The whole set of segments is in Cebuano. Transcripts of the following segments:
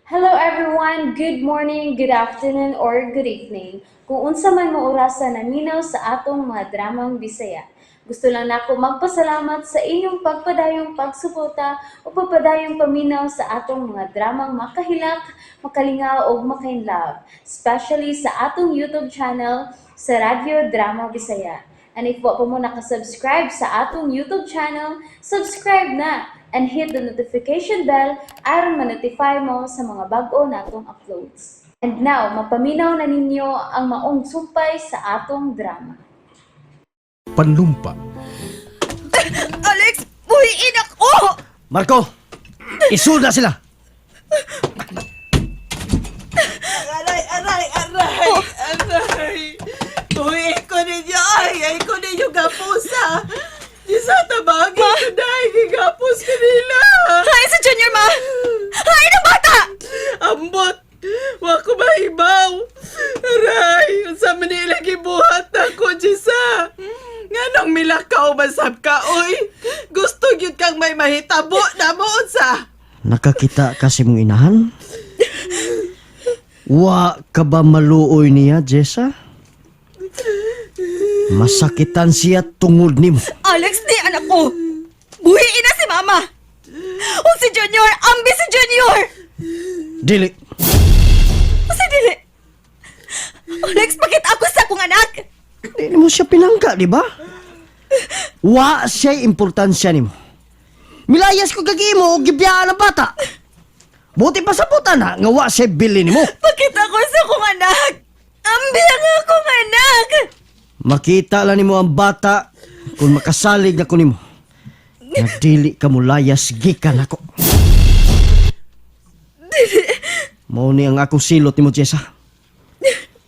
Hello everyone! Good morning, good afternoon, or good evening. Kung unsa man mo orasa naminaw sa atong mga dramang Bisaya. Gusto lang nako magpasalamat sa inyong pagpadayong pagsuporta o pagpadayong paminaw sa atong mga dramang makahilak, makalingaw ug makainlove, especially sa atong YouTube channel sa Radyo Drama Bisaya. And if wa pa mo nakasubscribe sa atong YouTube channel, subscribe na and hit the notification bell aron ma-notify mo sa mga bag-o natong uploads. And now, mapaminaw na ninyo ang maong sumpay sa atong drama. Panlumpa. Alex, buhiin ako! Marco, isulda sila. Aray, aray, aray, aray. Uy, ko ninyo, ay, ay ko ninyo gapusa. Di sa tabagi ko dahil gigapos kanila. Hi si Junior, ma! Hi ng bata! Ambot, wa ko mahibaw. Aray, unsa man nila gibuhat ako, Jisa. Nganong milakaw man sab ka, oy. Gusto gyud kang may mahitabo na mo unsa. Nakakita ka sa imong inahan? Wa ka ba maluoy niya, Jessa? Masakitan siya tungod nimo. Alex, di anak ko! Buhiin na si Mama! O si Junior! Ambi si Junior! Dili. O si Dili! Alex, bakit ako sa akong anak? Dili mo siya pinangka, di ba? Wa siya'y importansya nimo. Milayas ko kag imo og gibiyaan ang bata. Buti pa sa puta na nga wa siya'y bili nimo. Bakit ako sa akong anak? Ambi ang akong anak! Makita lang nimo ang bata kung makasalig na ko nimo. Nga dili ka mulayas gikan ako. Mao ni ang akong silot nimo, Jessa.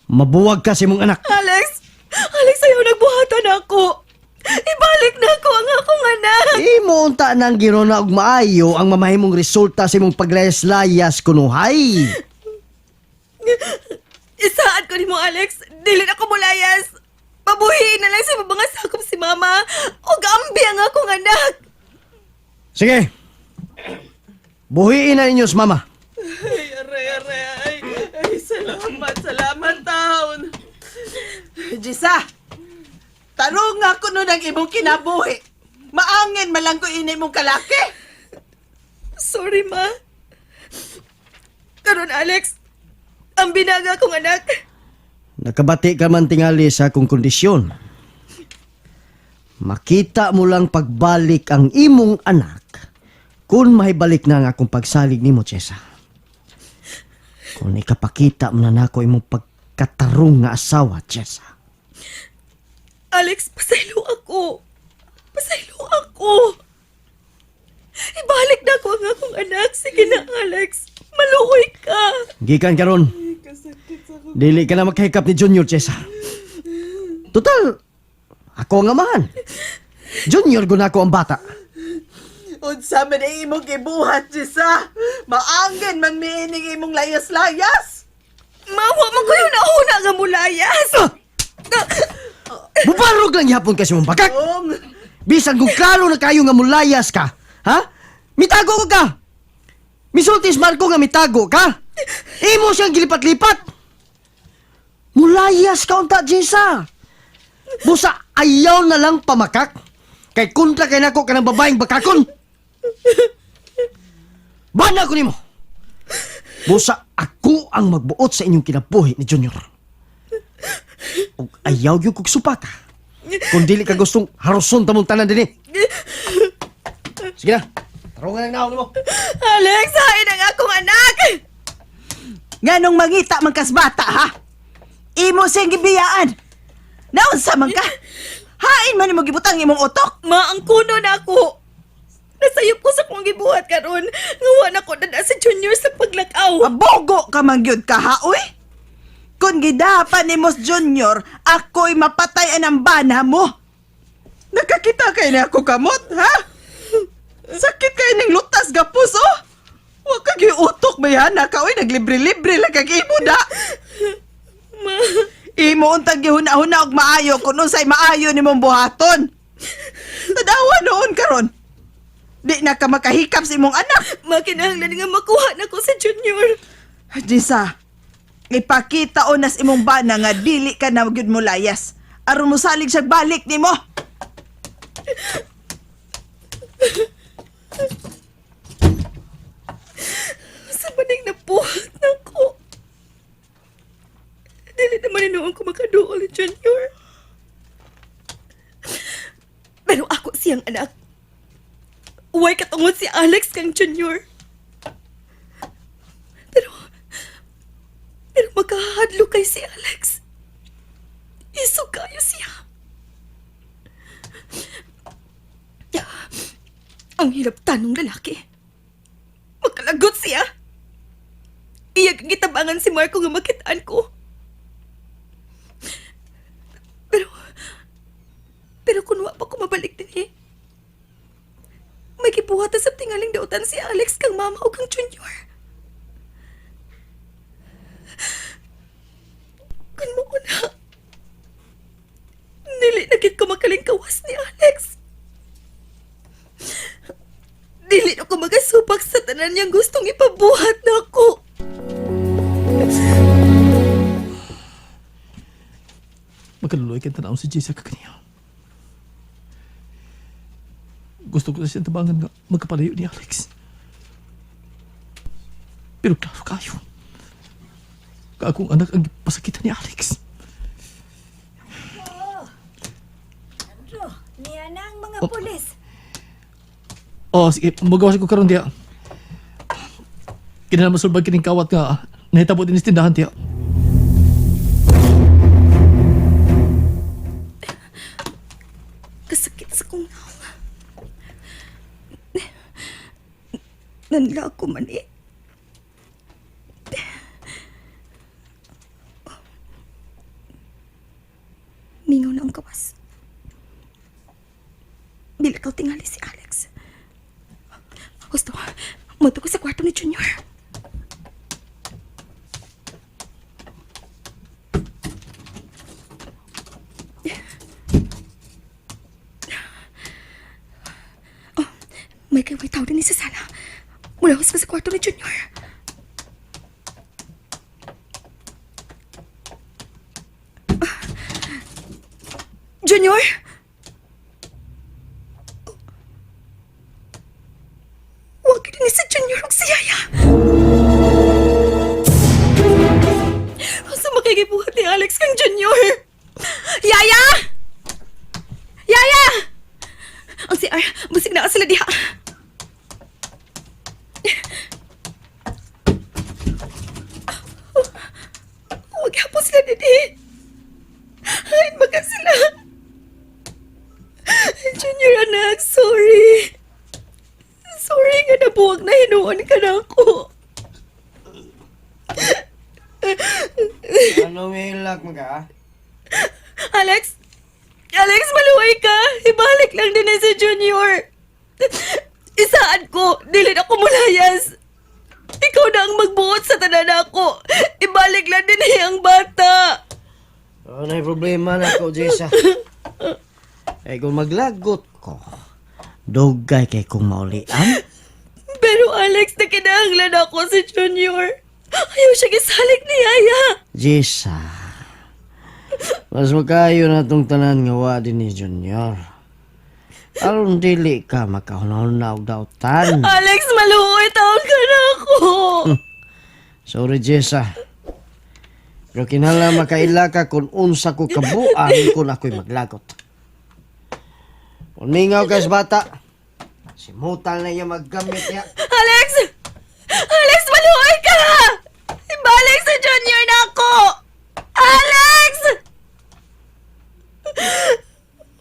Mabuwag ka sa imong anak. Alex! Alex, ayaw nagbuhatan ako! Ibalik na ako ang akong anak! Imo unta nang girona og maayo ang mamahimong resulta sa imong paglayas-layas kunuhay. Isaad ko nimo, Alex. Dili na ko mulayas. Pabuhiin na lang sa mga sakop si Mama. O ambi ang akong anak. Sige. Buhiin na ninyo sa mama. Ay, aray, aray, ay. Ay, salamat, salamat, taon. Jisa, tarong nga ko nun ang imong kinabuhi. Maangin man lang ko ini mong kalaki. Sorry, Ma. Karon, Alex, ang binaga akong anak. Nakabati ka man tingali sa akong kondisyon. Makita mo lang pagbalik ang imong anak kung mahibalik na ang akong pagsalig nimo, Chesa. Kung ikapakita mo na nako imong pagkatarong nga asawa, Chesa. Alex, pasaylo ako. Pasaylo ako. Ibalik na ako ang akong anak. Sige na, Alex. Maluoy ka. Gikan karon. Dili ka na makahikap ni Junior, Chesa. Total, ako ang amahan. Junior guna ko ang bata. Unsa man ang imong gibuhat, Jisa. Maangin man miining imong layas-layas. Mawa man ko yung nauna nga mulayas. Bubarog lang yapon kasi mong bagak. Ong, Bisan kung klaro na kayo nga mulayas ka, ha? Mitago ko ka! Misultis Marco nga mitago ka! Imo siyang gilipat-lipat! Mulayas ka unta, Jessa! Busa ayaw na lang pamakak! Kay kontra kay nako ka ng babaeng bakakon! Bana ko nimo! Busa ako ang magbuot sa inyong kinabuhi ni Junior. Ug ayaw gyud kog supaka. Kung dili ka gustong haruson tamong tanan dinhi. Sige na. Tarungan ang naong nimo. Alex, hain ang akong anak! nganong mangita man kas bata, ha? Imo siyang gibiyaan. Naunsa man ka? Hain man nimo gibutang imong utok. Ma, ang kuno na ako. Nasayop ko sa kong gibuhat karon. Ngawa na ko dada si Junior sa paglakaw. Mabogo ka man gyud ka, ha, uy? Kung gidapan ni Mos Junior, ako'y mapatay ang bana mo. Nakakita kay na ako kamot, ha? Sakit kay ning lutas gapos, oh. Wa ka gyud utok bayana ka, uy, naglibre-libre lang kag imo da. Ma, Imo untang gihuna-huna og maayo kung unsay maayo nimong buhaton. Tadawa noon karon. Di na ka makahikap sa imong anak. ma, kinahanglan nga makuha na ko si Junior. Jisa, ipakita o nas imong bana nga dili ka na gyud mo layas. Aron mosalig siya balik nimo. Sa maning nabuhat na ko. Dili naman inuon ko makaduol ni Junior. Pero ako siyang anak. Uway katungod si Alex kang Junior. Pero, pero magkahadlo kay si Alex. Isog kayo siya. Ang hirap tanong lalaki. Magkalagot siya. Iyag ang gitabangan si Marco nga makitaan ko. Pero, pero kunwa pa ko mabalik din eh. May gibuhatan sa tingaling dautan si Alex kang mama o kang Junior. Kun mo na, dili na gid ko makalingkawas ni Alex. Dili na ko magasupak sa tanan niyang gustong ipabuhat na ako. Magkaluloy kang tanaw si Jessica kaniya. Gusto ko na siyang tabangan nga magkapalayo ni Alex. Pero klaro kayo. Kaakong anak ang pasakitan ni Alex. Niya na ang mga Oh. pulis. Oh, sige, magawas ko karon diya. Kinahanglan masulbad kining kawat nga nahitabo din sa tindahan tiya. Kasakit sa kong naong. Nanla ako man eh. Mingaw na ang kawas. Bilakaw tingali si Alex. Gusto, muto ko sa kwarto ni Junior. May kay tao din sa sala. Mula pa sa kwarto ni Junior. Ah. Junior? Huwag din si Junior ug si Yaya. Sa makikibuhat ni Alex kang Junior. Yaya! Yaya! Ang CR, busig na sila diha. Huwag hapon sila didi. Ay, baka sila. Junior anak, sorry. Sorry nga nabuwag na hinuon ka na ako. Anong hilak mo ka? Alex! Alex, maluway ka! Ibalik lang din eh si Junior! Isaan ko! Dili na ako mulayas! Ikaw na ang magbuot sa tanan ako! Ibalik lang din eh ang bata! Ano yung problema na ako, Jessa? Eh, kung maglagot ko, dugay kay kong maulian. Pero Alex, nakinahanglan ako si Junior! Ayaw siya gisalig ni Yaya! Jessa, mas makayo na itong tanan nga wa din ni Junior. Aron dili ka makahunahuna og dautan. Alex, maluoy taon ka na ako! Sorry, Jessa. Pero kinahanglan makaila ka kung unsa ko kabuan kung ako'y maglagot. Kung mingaw ka sa bata, simutal na iya maggamit niya. Alex! Alex, maluoy ka! Ibalik sa Junior na ako! Alex!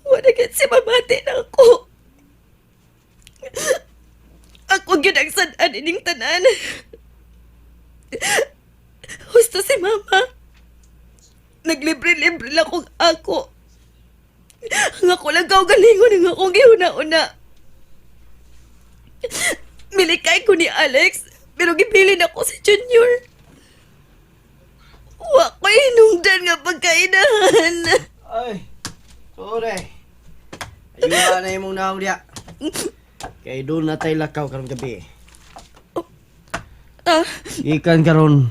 Wala gid si mamati na ako. Ako gyud ang sad-an ining tanan. Husto si mama. Naglibre-libre lang kong ako. Ang ako lang kaugalingon ang akong gihuna-una. Milikay ko ni Alex, pero gibilin ako si Junior. Wa ko hinungdan nga pagkainahan. Ay, sorry. Ayun na imong naong diya. Kay doon na tayo lakaw karong gabi. Ah, Ikan karon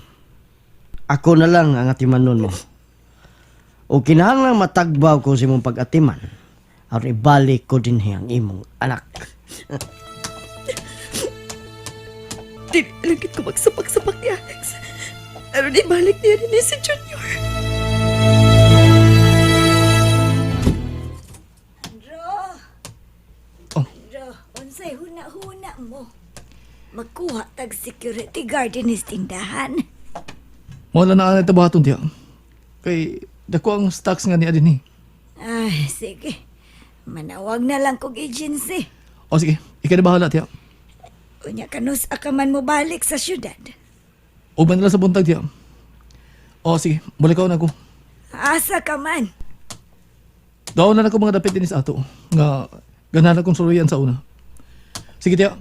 Ako na lang ang atimanon mo. O kinahanglang matagbaw ko sa imong pag-atiman, aron ibalik ko din ang imong anak. Dili lang gid ko magsapak-sapak ni Alex. Aron ibalik niya din si Junior. Andro! Oh. Andro, unsay huna-huna mo? Magkuha tag security guard din tindahan. Wala na ang tabuhaton tiya. Kay dako ang stocks nga niya din eh. Ay, sige. Manawag na lang kog agency. O sige, ikaw na bahala tiya. Unya kanus ka man mo balik sa syudad. Uban na lang sa buntag tiya. O sige, balik na ako. Asa ka man. Daw na lang ako mga dapit din sa ato. Nga ganahan akong suluyan sa una. Sige tiya.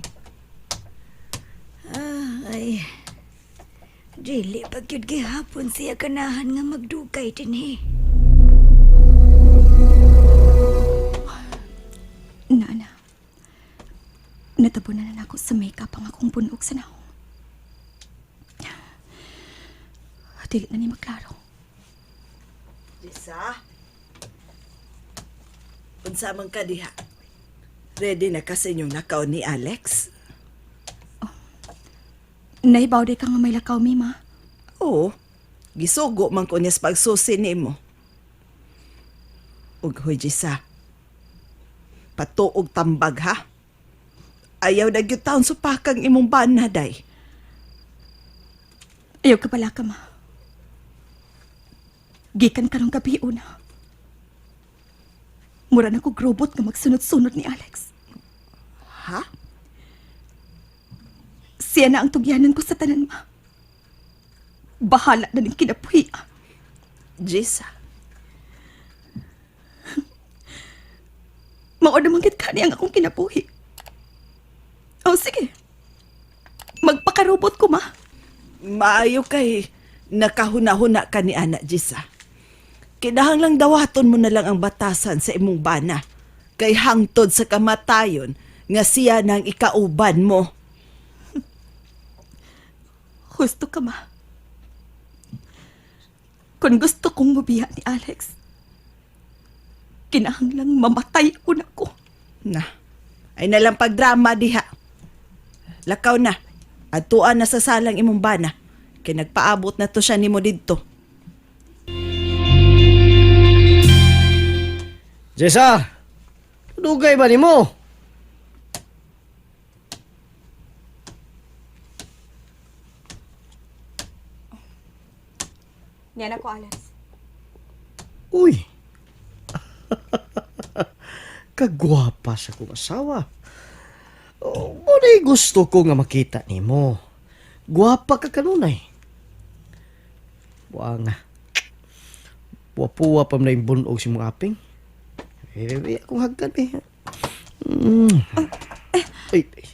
Ay, dili pag yun gihapon siya ganahan nga magdugay din eh. Nana, natabunan na nako sa makeup ang akong bunog sa naong. Dili na ni maklaro. Jessa? Unsa man ka diha? Ready na ka sa inyong nakaw ni Alex? Naibaw day ka nga may lakaw, Mima. Oo. Gisugo man ko niya sa pagsusi nimo. Ug hoy Jessa. Patuog tambag ha. Ayaw na gyud taon supakang imong bana day. Ayaw ka pala ka, ma. Gikan karong gabi una. Mura na kog robot nga magsunod-sunod ni Alex. Ha? Siya na ang tugyanan ko sa tanan, ma. Bahala na ning kinabuhi. Jessa. Mao naman gid kani ang akong kinabuhi. Oh, sige. Magpakarobot ko, ma. Maayo kay nakahuna-huna ka ni Ana Jessa. Kinahanglang dawaton mo na lang ang batasan sa imong bana. Kay hangtod sa kamatayon nga siya nang ikauban mo. Husto ka, ma. Kung gusto kong mabiya ni Alex, kinahanglang mamatay ko na ko. Na, ay nalang pagdrama diha. Lakaw na. Atuan na sa salang imong bana. Kay nagpaabot na to siya nimo didto. Jessa! Dugay ba nimo? Niyan ako, Alex. Uy! Kagwapa sa kong asawa. Oh, mo na gusto ko nga makita nimo. Gwapa ka kanunay. Buwa nga. Puwa-puwa pa man na yung bunog si mong aping. Eh, eh, akong hagkan eh. Mm. Ay, ay.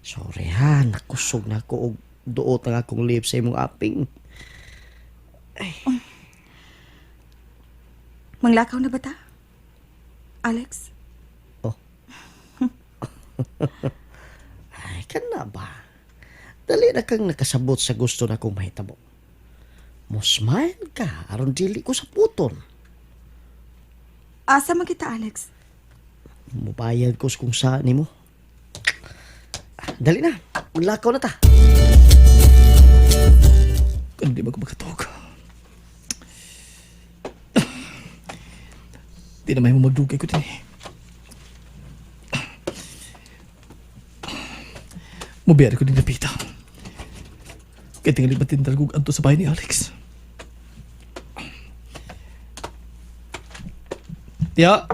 Sorry ha, nakusog na ako og duot ang akong lips sa imong aping. Manglakaw na ba ta? Alex? Ay, kana ba? Dali na kang nakasabot sa gusto na kong mahitabo. Mo smile ka, aron dili ko sa puton. Asa man kita, Alex? Mubayad ko sa kung saan nimo. Ah, dali na, lakaw na ta. Hindi ba ko makatog? Di na may magdugay ko din eh. Mubiyari ko din napita. Kaya tingali ba tintalgog anto sa bahay ni Alex? Tiya!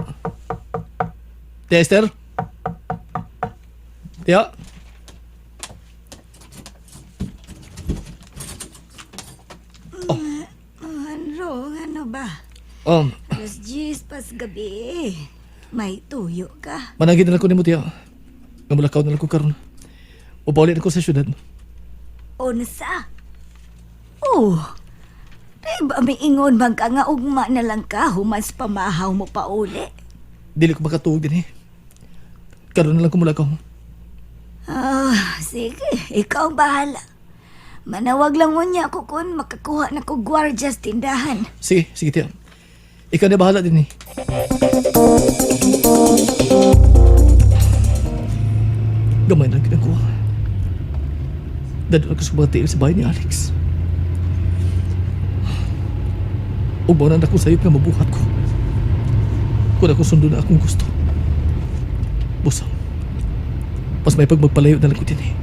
Tiya Esther? Tiya? Andro, ano ba? Um, Alas 10 pas gabi. May tuyo ka. Managin na lang ko nimo tiya. Nga mulakaw na lang ko karon. Upauli na ko sa syudad. Unsa? Oh, di ba may ingon man ka nga ugma na lang ka human sa pamahaw mo pa uli? Dili ko makatuog din eh. Karon na lang ko mulakaw. Ah, sige, ikaw ang bahala. Manawag lang unya ako kun makakuha na ko gwardya sa tindahan. Sige, sige tiya. Ikaw na bahala din eh. Gamay na ginagawa. Dadon ako sa mga tiil sa bahay ni Alex. Ug na ako sayop nga mabuhat ko. Kung ako sundo na akong gusto. Busang. Mas may pagmagpalayo na lang ko din eh.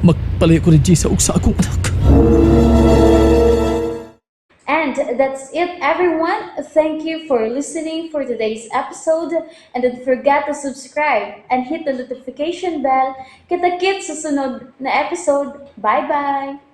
Magpalayo ko ni Gisa ug sa akong anak. And that's it, everyone. Thank you for listening for today's episode. And don't forget to subscribe and hit the notification bell. Kita-kits sa sunod na episode. Bye-bye!